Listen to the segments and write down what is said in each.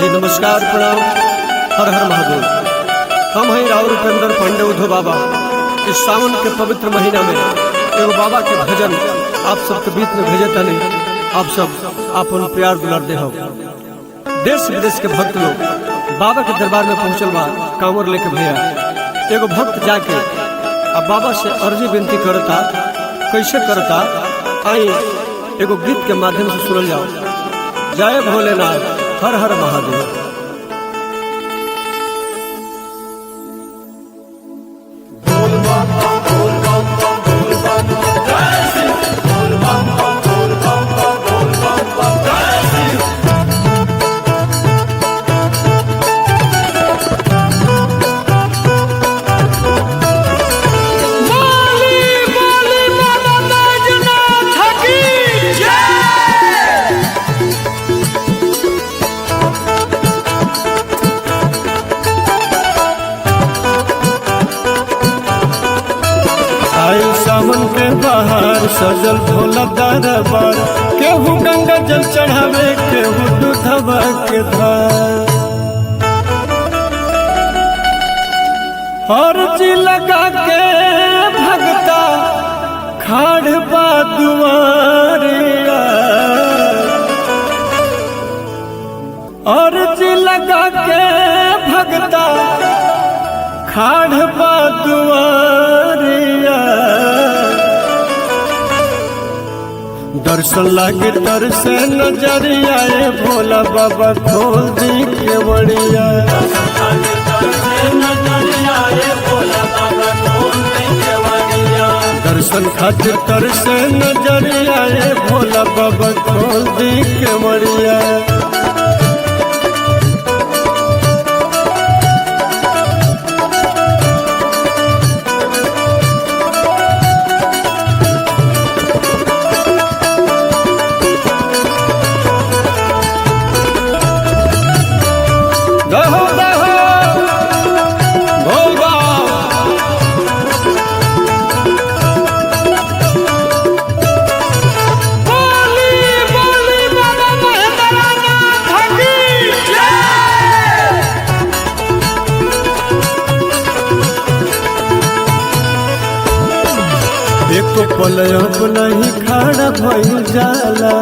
जी नमस्कार, प्रणाम, हर हर महादेव। हम हैं राव रुपेंद्र पांडे उद्धव बाबा। इस सावन के पवित्र महीना में एगो बाबा के भजन आप सबके बीच में भेजे तनी। आप सब आपन प्यार दुलार दे। देश विदेश के भक्त लोग बाबा के दरबार में पहुंचल बा कांवर लेके। भैया, एगो भक्त जाके अब बाबा से अर्जी विनती करता, कैसे करता, आई एगो गीत के माध्यम से सुनल जाओ। जय भोलेनाथ, हर हर महादेव। बोली बोली बाबा बैजनाथ की जय। आए सावन के बहार, सजल भोला दरबार। केहू गंगा जल चढ़ावे, केहू दूधवा के धार। अर्जी लगा के भगता खाड़ बा दुआरिया। अर्जी लगा के भगता खाड़ बा दुआरिया। दर्शन लागे तर से नजरिया, ए भोला बाबा खोल दी केवड़िया। दर्शन खातिर तर से नजरिया, ए भोला बाबा खोल दी केवड़िया। दहो दहो भोल बाबा। बोली बोली बाबा महेंद्रनाथ की जय। एक पल अब नहीं खड़ा भइल जाला,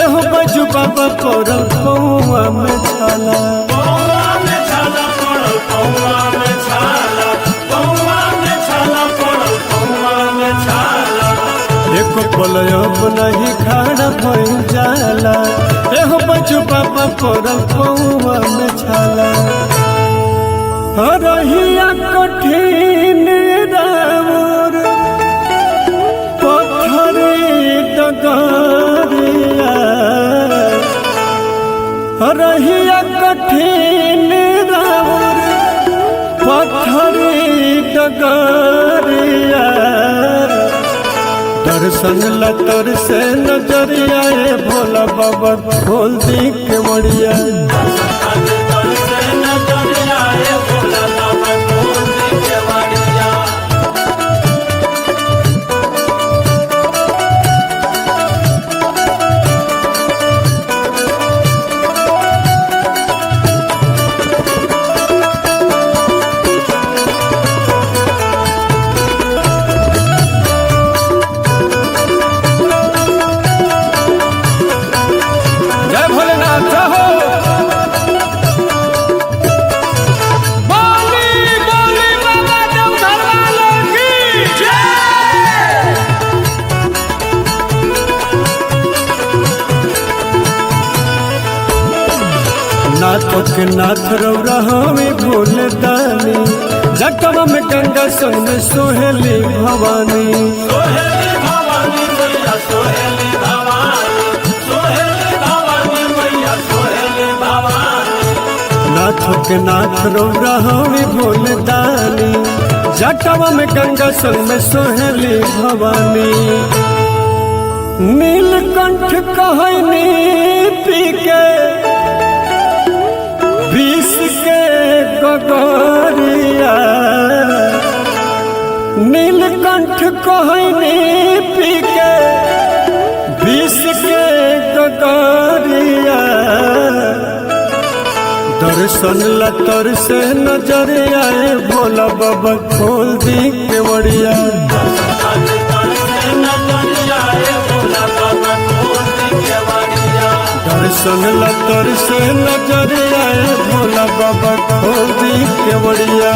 एहो बजू बाबा पड़ल पौआ में छाला। एक पल अब नहीं खड़ा भइल जाला, एहो बजू बाबा पड़ल पौआ में छाला। रहिया कठिन रावर पत्थर डगरिया, रहिया कठिन रावर पत्थर डगरिया। दर्शन लतर से नजरिया, ए भोला बाबा खोल दी केवड़िया। जय भोलेनाथ हो। बोली बोली बाबा देवघर वालों की जय। नाथ के नाथ रौरा हमें भोले दानी, जटवा में गंगा संग में सोहेली भवानी। नाथ के नाथ रौरा हमें भोले दानी, जटवा में गंगा संग में सोहेली भवानी। नीलकंठ कहनी पी के विष के गगरिया, नीलकंठ कहनी पी के विष के गगरिया। दर्शन लतर से नजर आए भोला बाबा खोल दी केवड़िया। दर्शन लतर से नजर आए भोला बाबा खोल दी केवड़िया।